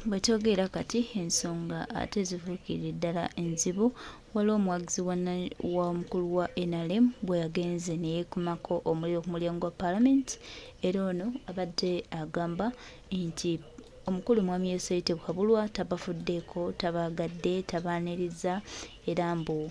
Bwe twogera kati ensonga ate zifuukidde ddala enzibu. Waliwo omuwagizi wa omukulu wa nrm bwe yagenze ne yeekumako omuliro ku mulyango gwa Palamenti era ono abadde agamba nti omukulu Mwami Yoseri Tibuhaburwa tabafuddeeko, tabaagadde, tabaanirizza era mbu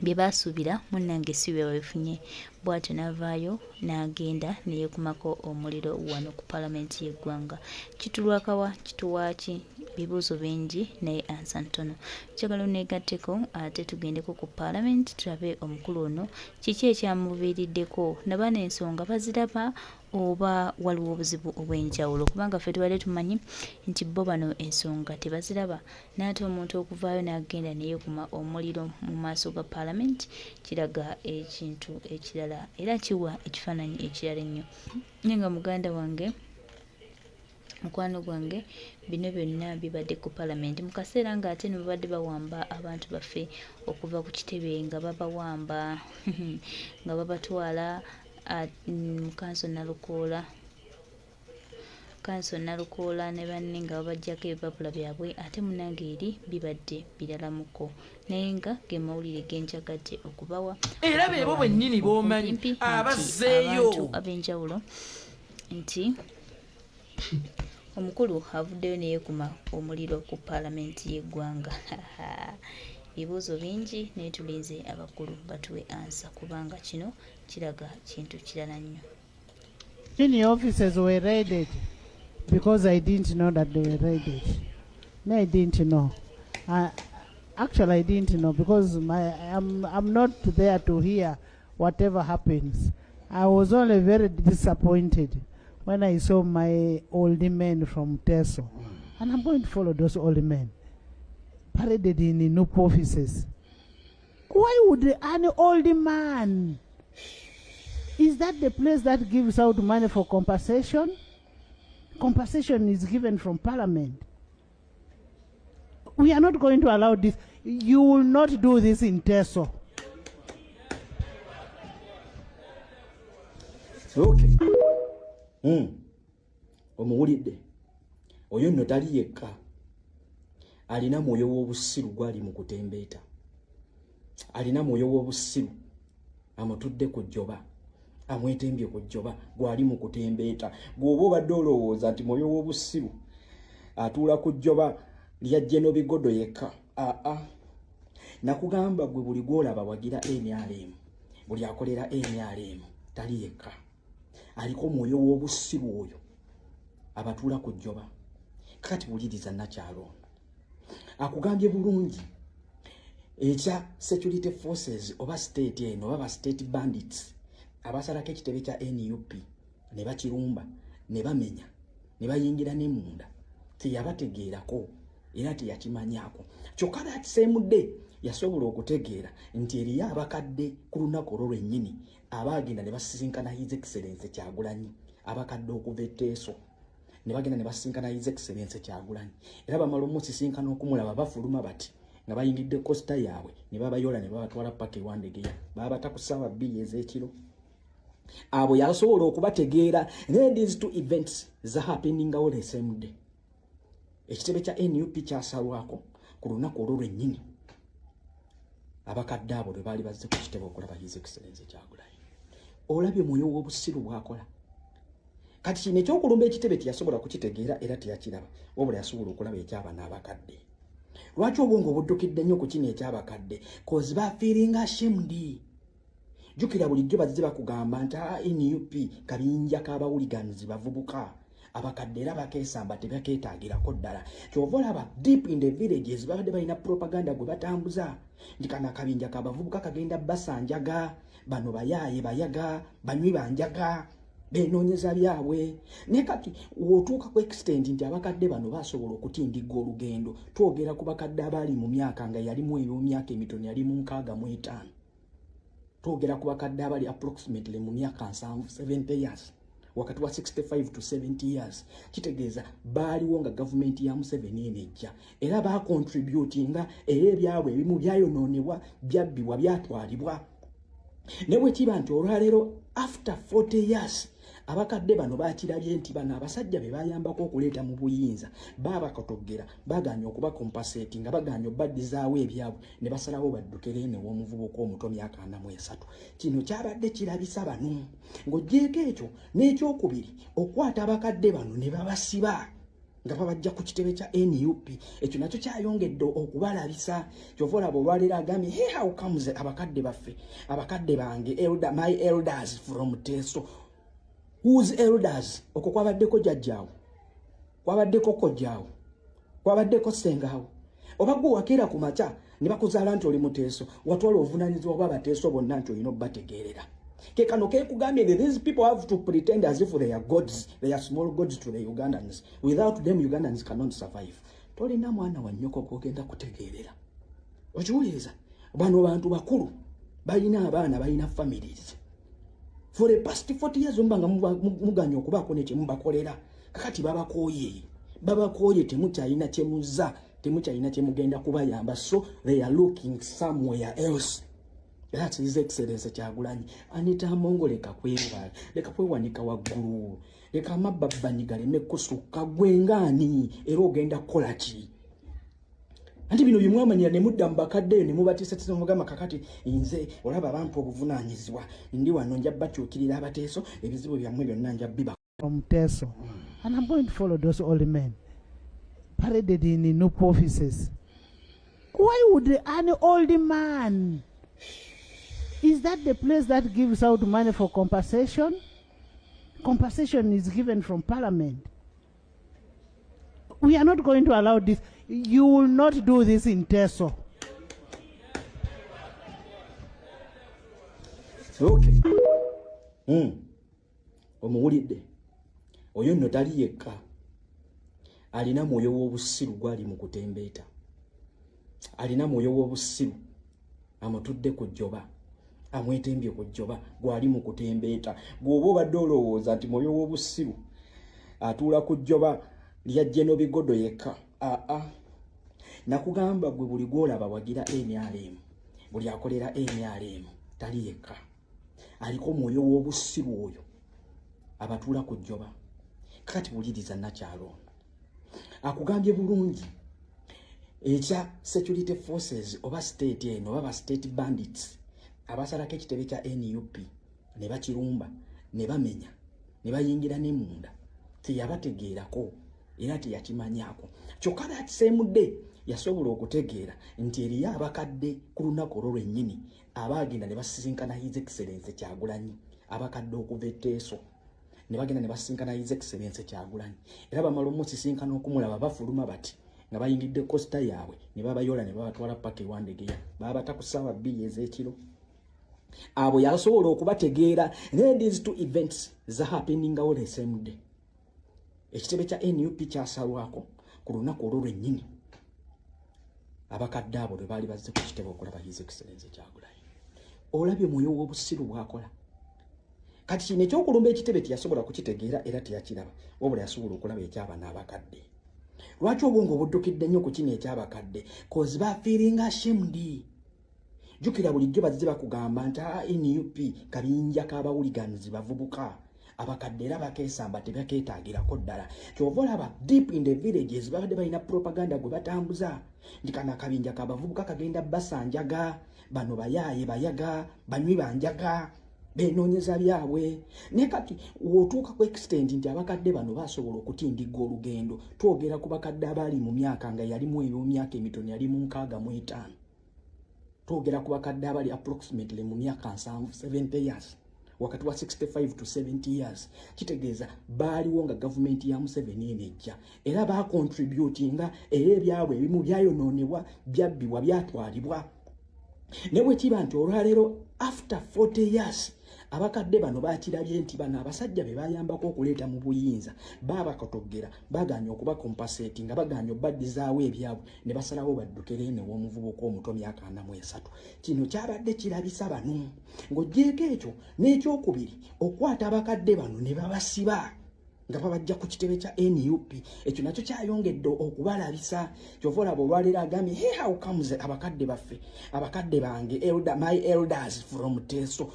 bye baasuubira munnange si bye babifunye bw'atyo n'avaayo n'agenda ne yeekumako omuliro wano ku palamenti y'eggwanga. Kitulwakawa kituwa ki? Bibuuzo bingi naye ansa ntono. Njagala oneegatteko ate tugendeko ku palamenti tulabe omukulu ono kiki ekyamuviiriddeko na bano ensonga baziraba oba waliwo obuzibu obw'enjawulo kubanga ffe tubadde tumanyi nti bo bano ensonga tebaziraba N'ate omuntu okuvaayo n'agenda ne yeekuma omuliro mu maaso ga Palamenti kiraga ekintu ekirala era kiwa ekifaananyi ekirala ennyo. Naye nga muganda wange, mukwano gwange, bino byonna bibadde ku Palamenti mu kaseera ng'ate ne babadde bawamba abantu baffe okuva ku kitebe nga babawamba nga babatwala mu kanso Nalukoola. Kanso Nalukoola ne banne nga babaggyako ebipapula byabwe ate munnange eri bibadde biralamuko naye nga ge mawulire ge njagadde okubawa era okuva beebo wano bennyini b'omanyi obumpimpi nti abazzeeyo abantu ab'enjawulo nti omukulu avuddeyo ne yeekuma omuliro ku palamenti y'eggwanga. Ebibuuzo bingi naye tulinze abakulu batuwe ansa kubanga kino kiraga kintu kirala nnyo. Many offices were raided because I didn't know that they were raided. No, I didn't know. Actually, I didn't know because I'm not there to hear whatever happens. I was only very disappointed when I saw my old men from Teso. And I'm going to follow those old men paraded in NUP offices. Why would an old man? Is that the place that gives out money for compensation? Compensation is given from parliament. We are not going to allow this. You will not do this in Teso. Okay. Omuwulidde oyo nno tali yekka alina mwoyo w'obusiru gwali mu kutembeeta alina mwoyo w'obusiru amutudde ku jjoba amwetembye ku jjoba gwali mu kutembeeta gw'oba obadde olowooza nti mwoyo w'obusiru atuula ku jjoba lya jeno bigodo yekka aa nakugamba gwe buli gwolaba wagira nrm buli akolera nrm tali yekka aliko mwoyo w'obusiru oyo abatuula ku jjoba kakati wuliriza nakyalo ono akugambye bulungi ekya security forces oba state eno oba ba state bandits abasalako ekitebe kya nup ne bakirumba ne bamenya ne bayingira ne munda teyabategeerako era teyakimanyako kyokka that same day yasobola okutegeera nti eriyo abakadde ku lunaku olwo lwennyini abaagenda ne basisinkana His Excellency Kyagulanyi abakadde okuva e Teeso ne bagenda ne basisinkana His Excellency Kyagulanyi era bamala omusisinkana okumulaba bafuluma bati nga bayingidde kosita yaabwe ne babayoola ne babatwala paka ewandegeya babata ku ssaawa 2 ez'ekiro abo yasobola okubategeera. Then these two events za happeningawo the same day. Ekitebe kya NUP kyasalwako ku lunaku olwo lwennyini abakadde abo lwe baali bazze ku kitebe okulaba His Excellency Kyagulanyi. Olabye omwoyo w'obusiru bw'akola. Kati kino ekyokulumba ekitebe teyasobola kukitegeera era teyakiraba, wabula yasobola okulaba ekyabano abakadde. Lwaki obwongo obuddukidde nnyo ku kino ekyabakadde? Cause bafeelinga ashamed. Jjukira bulijjo bazze bakugamba nti NUP kabinja k'abawuliganizi bavubuka abakadde era bakeesamba tebakeetaagirako ddala. Kyova olaba deep in the villages babadde balina propaganda gwe batambuza nti kano akabinja k'abavubuka kagenda basanjaga, bano bayaaye bayaga, banywi banjaga, benoonyeza byabwe. Naye kati w'otuuka ku extent nti abakadde bano basobola okutindigga olugendo, twogera ku bakadde abaali mu myaka nga yalimu ey'omyaka emitono yali mu 65, twogera ku bakadde abali approximately mu myaka 70, 70 years, wakati wa 65 to 70 years. Kitegeeza baaliwo nga gavumenti ya Museveni eno ejja era bacontributinga, era ebyabwe ebimu byayonoonebwa, byabbibwa, byatwalibwa. Ne bwe kiba nti olwaleero after 40 years Abakadde bano bakirabye nti bano abasajja be bayambako okuleeta mu buyinza baabakatoggera, bagaanye okubakompaseeti nga bagaanye obaddizaawo ebyabwe ne basalawo baddukere eno ew'omuvubuka omuto myaka 43. Kino kyabadde kirabisa bano. Ng'oggyeeko ekyo n'ekyokubiri, okukwata abakadde bano ne babasiba nga babajja ku kitebe kya NUP, ekyo nakyo kyayongedde okubalabisa. Kyova olaba olwaleero agambye, hey, how comes abakadde baffe, abakadde bange, elder, my elders from Teso. Whose elders? Okwo kwabaddeko jjajjaawo, kwabaddeko kojjaawo, kwabaddeko ssengaawo, oba gwe wakeera ku makya ne bakuzaala nti oli Muteeso, watwala obuvunaanyizibwa bw'Abateeso bonna nti olina obbategeerera. Ke kano kekugambye that these people have to pretend as if they are gods. They are small gods to the Ugandans. Without them, Ugandans cannot survive. Tolina mwana wa nnyoko gwogenda kutegeerera. Okiwuliriza, bano bantu bakulu, balina abaana, balina families. For the past 40 years muba nga muganya okubaako nekyemubakolera. Kakati babakooye, babakooye, temukyalina kyemuza, temukyalina kyemugenda kubayamba, so they are looking somewhere else. That's His Excellency Kyagulanyi. Anita Amongo, leka kwewa, leka kwewanika waggulu, leka amabbabbanyi galeme kusukka. Gwe ngaani era ogenda kukola ki? Anti bino byemwamanyira ne mudda mu bakadde eyo ne mubatiisatiisa, mugamba, kakati nze olaba bampa obuvunaanyizibwa, ndi wano, nja bakyukirira Abateeso, ebizibu byammwe byonna nja biba. From Teso. And I'm going to follow those old men paraded in NUP offices. Why would an old man? Is that the place that gives out money for compensation? Compensation is given from parliament. We are not going to allow this. You will not do this in Teso. Okay. Omuwulidde oyo nno tali yekka, alina mwoyo w'obusiru gwali mu kutembeeta, alina mwoyo w'obusiru amutudde ku jjoba, amwetembye ku jjoba, gwali mu kutembeeta. Gw'oba obadde olowooza nti mwoyo w'obusiru atuula ku jjoba lya Jeno Bigodo yekka, aa, nakugamba gwe buli gwolaba wagira NRM, buli akolera NRM, tali yekka, aliko omwoyo w'obusiru oyo abatuula ku jjoba. Kakati wuliriza nakyalo ono akugambye bulungi ekya security forces oba state eno oba ba state bandits abasalako ekitebe kya NUP ne bakirumba ne bamenya ne bayingira ne munda, teyabategeerako era teyakimanyaako. Kyokka that same day yasobola okutegeera nti eriyo abakadde ku lunaku olwo lwennyini abaagenda ne basisinkana His Excellence Kyagulanyi, abakadde okuva Eteeso ne bagenda ne basisinkana His Excellence Kyagulanyi, era bamala omusisinkana okumulaba, bafuluma bati nga bayingidde coaster yaabwe ne babayoola ne babatwala paka ewandegeya, babata ku ssaawa 2 ez'ekiro. Abo yasobola okubategeera. Then these two events za happeningawo the same day. Ekitebe kya NUP kyasalwako ku lunaku olwo lwennyini abakadde abo lwe baali bazze ku kitebe okulaba His Excellence Kyagulanyi. Olabye omwoyo w'obusiru bwakola. Kati kino ekyokulumba ekitebe teyasobola kukitegeera era teyakiraba, wabula yasobola okulaba ekyabano abakadde. Lwaki obwongo obuddukidde nnyo ku kino ekyabakadde? 'Cause bafeelinga ashamed. Jjukira bulijjo bazze bakugamba nti NUP kabinja k'abawuliganizi bavubuka, abakadde era bakeesamba, tebakeetaagirako ddala. Kyova olaba deep in the villages babadde balina propaganda gwe batambuza nti kano akabinja kabavubuka kagenda basanjaga, bano bayaaye, bayaga, banywi banjaga, benoonyeza byabwe. Naye kati wotuuka ku extent nti abakadde bano basobola okutindigga olugendo, twogera ku bakadde abaali mu myaka nga yalimu ey'omyaka emitono yali mu 65, twogera ku bakadde abali approximately mu myaka 70, 70 years, wakati wa 65 to 70 years. Kitegeeza baaliwo nga gavumenti ya Museveni eno ejja, era bacontributinga, era ebyabwe ebimu byayonoonebwa, byabbibwa, byatwalibwa. Ne bwe kiba nti olwaleero after 40 years abakadde bano bakirabye nti bano abasajja be bayambako okuleeta mu buyinza baabakatogera, baganye okubakompaseti nga baganye obaddizaawo ebyabwe ne basalawo baddukere eno ew'omuvubuka omuto myaka 43, kino kyabadde kirabisa bano. Ng'oggyeeko ekyo n'ekyokubiri, okukwata abakadde bano ne babasiba nga babajja ku kitebe kya NUP, ekyo nakyo kyayongedde okubalabisa. Kyova olaba olwaleero agambye, hey, how comes abakadde baffe, abakadde bange, elder, my elders from Teso.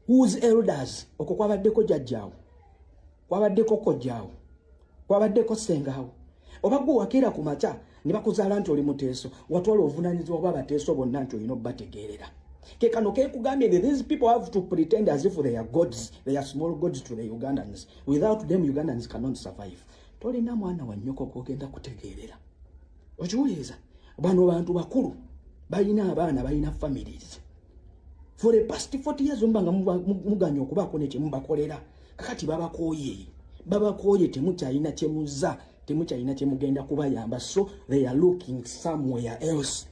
Whose elders? Okwo kwabaddeko jjajjaawo, Kwabaddeko kojjaawo, kwabaddeko ssengaawo, oba gwe wakeera ku makya ne bakuzaala nti oli Muteeso, watwala obuvunaanyizibwa bw'Abateeso bonna nti olina obbategeerera? Ke kano kekugambye nti these people have to pretend as if they are gods. They are small gods to the Ugandans. Without them, Ugandans cannot survive. Tolina mwana wa nnyoko gwogenda kutegeerera. Okiwuliriza? Bano bantu bakulu, balina abaana, balina families. For the past 40 years omuba nga muganya okubaako nekyemubakolera. Kakati babakooye, babakooye, temukyalina kyemuza, temukyalina kyemugenda kubayamba, so they are looking somewhere else.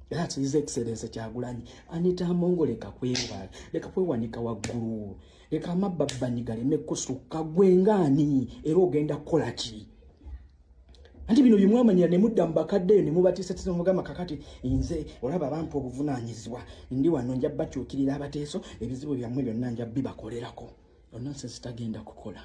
That's His Excellence Kyagulanyi. Anita Amongo, leka kwewa, leka kwewanika waggulu, leka amabbabbanyi galeme kusukka. Gwengaani era ogenda kukola ki? Anti bino byemwamanyira ne mudda mu bakaddeyo ne mubatiisatiisa, mugamba, "Kakati nze olaba bampa obuvunaanyizibwa, ndi wano, nja bakyukirira Abateeso, ebizibu byammwe byonna nja bibakolerako." Nonsense, tagenda kukola.